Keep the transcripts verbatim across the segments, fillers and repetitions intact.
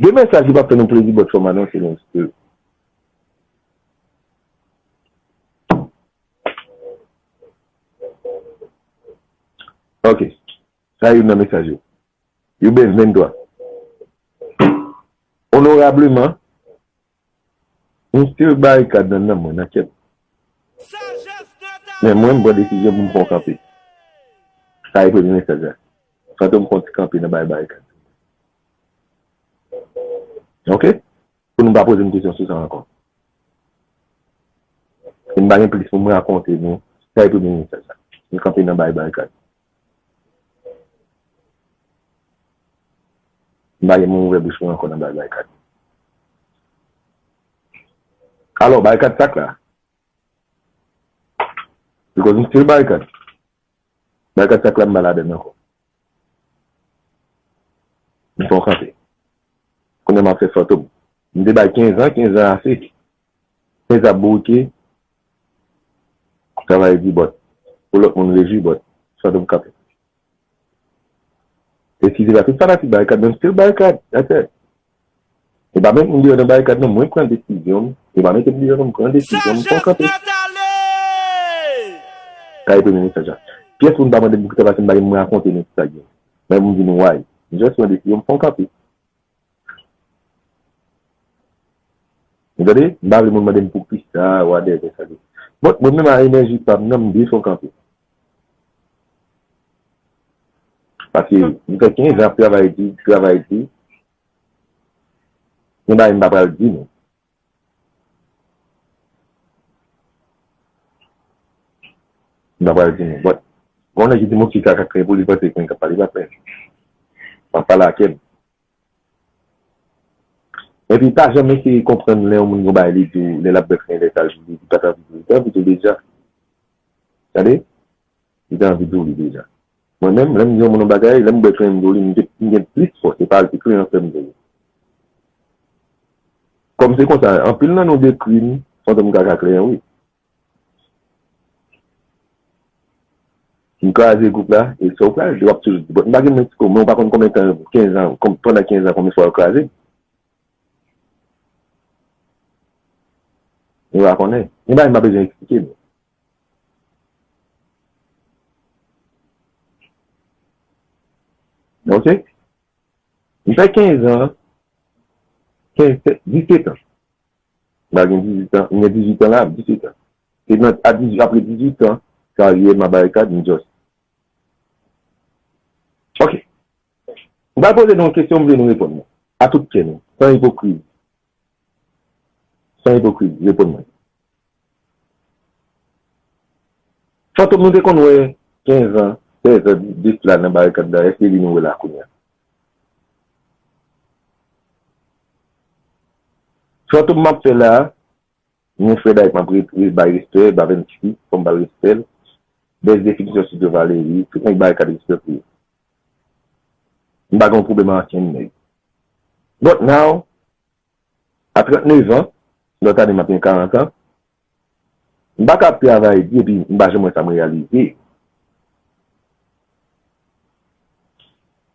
De mesaj ki p ap fè nou plezi, bòt fò m anonse nou still. Ok. Sa youn nan mesaj yo. Yo ben venntwa. Onorableman, m still Barikad nan nanm mwen, nan kè m. Men mwen, m pran desizyon pou m fè yon kanpe. Sa e premye mesaj la. Fantom fè yon ti kanpe nan bay Barikad. Ok? Pou nou pa poze m kesyon sou sa ankò. E m pa gen plis pou m rakonte nou. Sa e premye mesaj la. M kanpe nan bay Barikad. M pa gen moun ouvè bouch mwen ankò nan bay Barikad. Alò, Barikad sak la. Because m still Barikad. Bagay sa k la m pa ladann ankò. M fè yon kanpe. Kounye a m ap fè Fantom. M te bay kenz an, kenz an ase. Kenz an ap bourike. Travay di bòt. Pou lòt moun rejwi bòt. Fantom kanpe. Eskize pa tout fanatik Barikad, men m still Barikad. That's it. E pa menm moun deyò nan Barikad non, mwen pran desizyon m. E pa mete m deyò non, m pran desizyon m, m fè yon kanpe. Sa e premye mesaj la. Pyès moun pa mande m pou ki sa pase, m pa gen m rakonte nou ki sa gen. Men pou m di nou why. M just pran desizyon m, fè yon kanpe. Ou tande? M pa vle moun mande m pou ki sa, whatever sa gen. But mwen menm a enèji pa m nan, m vle fè yon kanpe. Paske m fè kenz an ap travay di, travay di. Gen bagay m pa pral di nou. M pa pral di nou. But, gen yon nèg ki di m ki kaka kreye pou li panse ke mwen k ap pale, pa frè. M ap pale ak kè m. Epi pa janm eseye konprann lè yon moun gon bagay li di w, lè l ap bwè kreye lè sa l di w, li pa t anvi di w, li te anvi di w deja. Tande? Li te anvi di w li deja. Mwen menm, lè m di yon moun yon bagay, lè m bwè kreye m di w li, m gen, m gen plis fòs, e pa l ki kreye an fè m di w li. Kòm se konsa, anpil nan nou dekri m, Fantom kaka kreye wi. M kraze gwoup la, e sa w kraze, w ap toujou di, bon, m pa gen mwen ti ko, men w pa konn konbyen tan, kenz an, kon-, pandan kenz an, konbyen fwa yo kraze m. Ou pa konnen. Gen bagay m pa bezwen eksplike nou. Ok? M fè kenz an, kenz, disèt an. M pa gen dizuit an, m gen dizuit an la, disèt an. Se nan, a dizuit, apre dizuit an, karyè m a Barikad, m just. Ok. M pral poze nou yon kesyon, m vle nou reponn mwen. A tout kè nou, san ipokrizi. San ipokrizi, reponn mwen. Fantom nou te konn wè kenz an, sèz an de sila nan Barikad la, èske li nou wè la kounye a? Fantom m ap fè la, men frè Dayik m ap re-, re-, bay respè, Bavensky, fò m ba l respè l. Bèl definisyon Studio Valérie, tout nèg Barikad respè pou yo. M pa gen yon pwoblèm ak ankenn nèg. But now, a trannnev an, lòt ane m ap gen karant an, m pa ka ap travay di epi m pa janm wè sa m reyalize.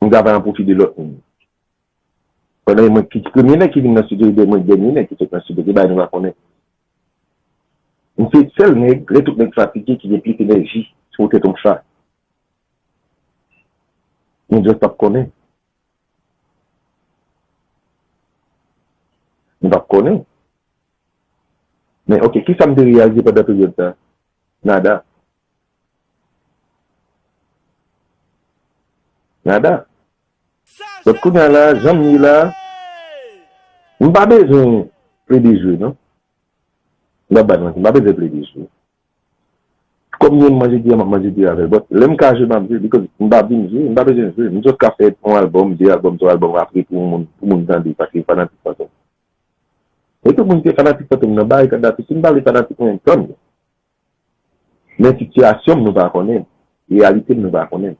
M travay an pwofi de lòt moun. Pandan e mwen ki, ki premye nèg ki vin nan estidyo, e mwen dènye nèg ki sot nan estidyo, ki bagay nou pa konnen. M se sèl nèg, lè tout nèg fatige, ki gen plis enèji sou tèt yon chat. Nou just p ap konnen. Nou p ap konnen. Men, ok, kisa m te reyalize pandan peryòd sa? Nada. Nada. Donk, kounye a la, jan m ye la, m pa bezwen plede jwe, non. M pa ba manti, m pa bezwen plede jwe. Kòm m manje diri a, m ap manje diri avè l. But, lè m ka jwe, m ap jwe, because m pa vin jwe, m pa bezwen jwe. M just ka fè yon album, de album, twa album apre pou moun, pou moun tande, paske fanatik Fantom. E tout moun ki fanatik Fantom nan, Barikad la tou, si m pa vle fanatik mwen, tann. Men sitiyasyon m nou pa konnen, reyalite m nou pa konnen.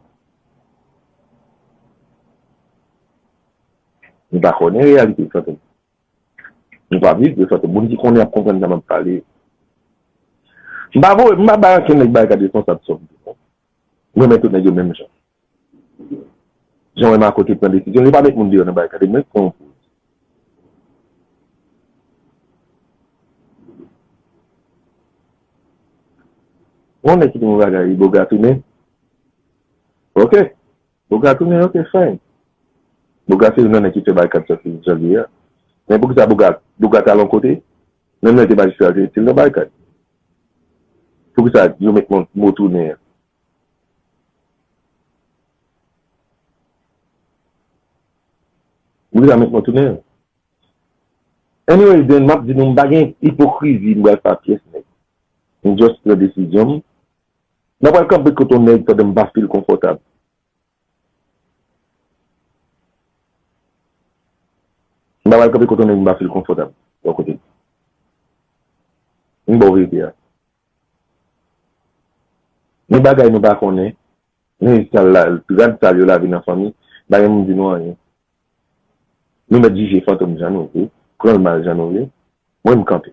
Nou pa konnen reyalite Fantom. Nou pa viv de Fantom. Moun ki konnen ap konprann sa m ap pale. M pa voye, m pa bay ankenn nèg Barikad responsab sa m di. M renmen tout nèg yo menm jan. Jan w wè Marco te pran desizyon, li pa met moun deyò nan Barikad, li menm pran yon poz. Yon nèg ki te yon bagay, Boga tounen. Ok. Boga tounen, ok, fine. Boga se youn nan nèg ki fè Barikad sòti jan l ye a. Men poukisa Boga, Boga t al yon kote, menm lè l te majistra, l te, te nan Barikad? Poukisa yo met mo, mo tounen an? Poukisa met mo tounen an? Anyways, then, m ap di nou, m pa gen ipokrizi, m pral fè a pyès nèg. M just pran desizyon m. M pa pral kanpe kote yon nèg pandan m pa feel konfòtab. M pa pral kanpe kote yon nèg m pa feel konfòtab bò kote l. M ba w verite a. Gen bagay nou pa konnen, men sal la, rad sal yo lave nan fanmi, pa gen moun di nou anyen. Nou mèt jije Fantom jan nou vle, pran l mal jan nou vle. Mwen, m kanpe.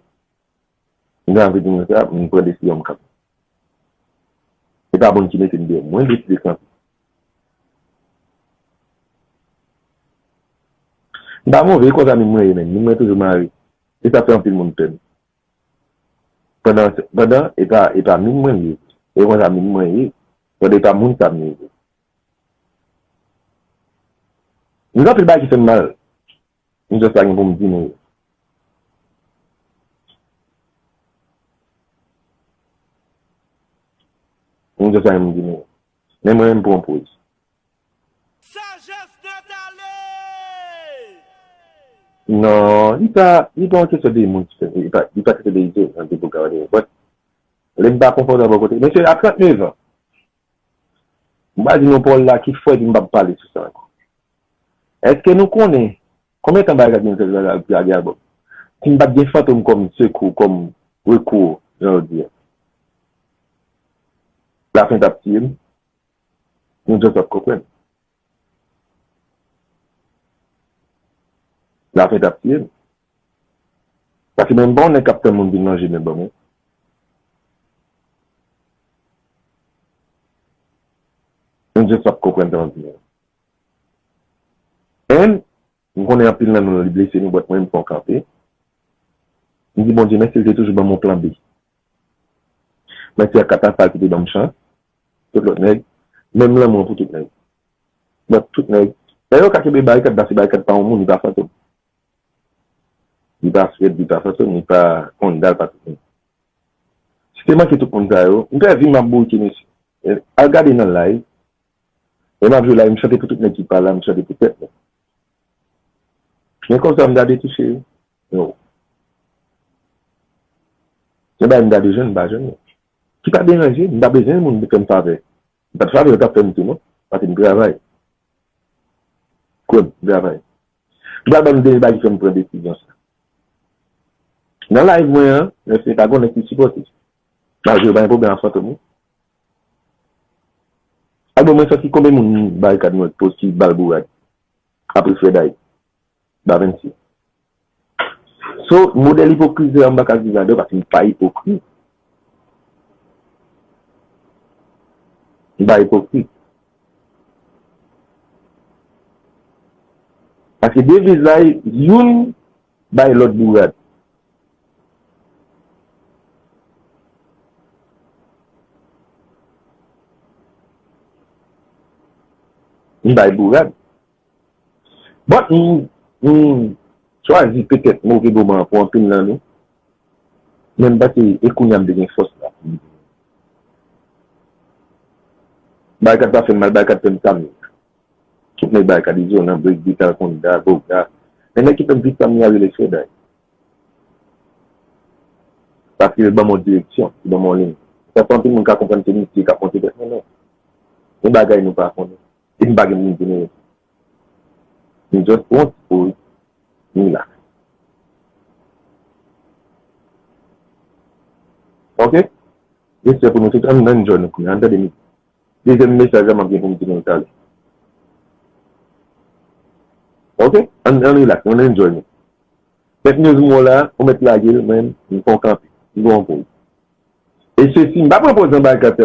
M gen anvi di nou sa, m pran desizyon m kanpe. E pa moun ki mete m deyò, mwen deside kanpe. M pa move, e konsa menm mwen ye menm, menm mwen toujou mare. E sa fè anpil moun pè m. Pandan, pandan, e pa, e pa moun mwen ye. E konsa moun mwen ye. Pandan e pa moun sa m ye. M gen anpil bagay ki fè m mal. M just pa gen pou m di nou yo. M just pa gen pou m di nou yo. Men mwen menm pran poz. Sajès nèt ale! Non, li pa, li pa yon kesyon de moun ki fè, li pa, li pa kesyon de izolan, de boga, whatever. But, lè m pa konfòtab bò kote, mesye, a trannnev an, m pa di nou pawòl la ki fò epi m p ap pale sou sa ankò. Èske nou konnen konbyen tan Barikad gen fè lage albòm? Si m pa t gen Fantom kòm sekou, kòm rekou, jan yo di a, lafen t ap tiye m. Nou just ap konprann. Lafen t ap tiye m. Paske mwen m pa yon nèg k ap tann moun vin lonje men ban mwen. Nou just ap konprann sa m ap di a. And, m konnen anpil nan nou li blese nou, but mwen m fè yon kanpe. M di Bondye mèsi, li te toujou ban m yon plan B. Mèsi a Katafal ki te ban m chans. Tout lòt nèg. Menm lanmou an pou tout nèg. But tout nèg. Lè yo ka kenbe Barikad, paske Barikad pa yon moun, li pa Fantom. Li pa Fred, li pa Fantom, li pa Konda, li pa tout moun. Si te manke tout moun sa yo, m pèdi m ap bouyke mesye. E, al gade nan live. E m ap jwe live, m chante pou tout nèg ki pa la, m chante pou tèt mwen. Men konsa m ta detouche yo. Yo. Se bagay m ta dwe jwenn, m pa jwenn yo. Ki pa deranje, m pa bezwen moun pou fè m favè. M pa t favè yo t ap fè m tou non, paske m travay. Kwè m, m travay. M pral ba nou dènye bagay ki fè m pran desizyon sa. Nan live mwen an, men se pa gen nèg ki sipòte. Malgre yo pa gen pwoblèm ak Fantom wi. Albòm mwen sòti, konbyen moun Barikad nou wè k post ki ba l bourad? Apre Fred Hype. Ba vennsis. So, modèl ipokrizi a m pa ka viv ladan paske m pa ipokrit. M pa ipokrit. Paske deviz la, youn bay lòt bourad. M bay bourad. But m, m chwazi petèt move moman an pou anpil nan nou. Men m panse e kounye a m te gen fòs la. Barikad pa fè m mal, Barikad fè m sa m ye. Tout nèg Barikad, Izolan, Break Beat, Alkonda, Boga. Men nèg ki fè m plis sa m ye a rele Fred Hype. Paske li ban m yon direksyon, li ban m yon liy. Sa fè anpil moun ka konprann se misye k ap monte tèt mwen, non. Gen bagay nou pa konnen. E m pa gen moun pou nou rete. M just pran ti poz, m la. Ok? Respè pou nou tout, ann, ann enjoy nou kounye a, ann tande mizik. Dezyèm mesaj la m ap gen pou m di nou talè. Ok? Ann, ann relax, ann enjoy nou. Bèt news mwen la, ou mèt lage l, mwen, m fè yon kanpe. M pran yon poz. E sesi, m pa pran poz anba kat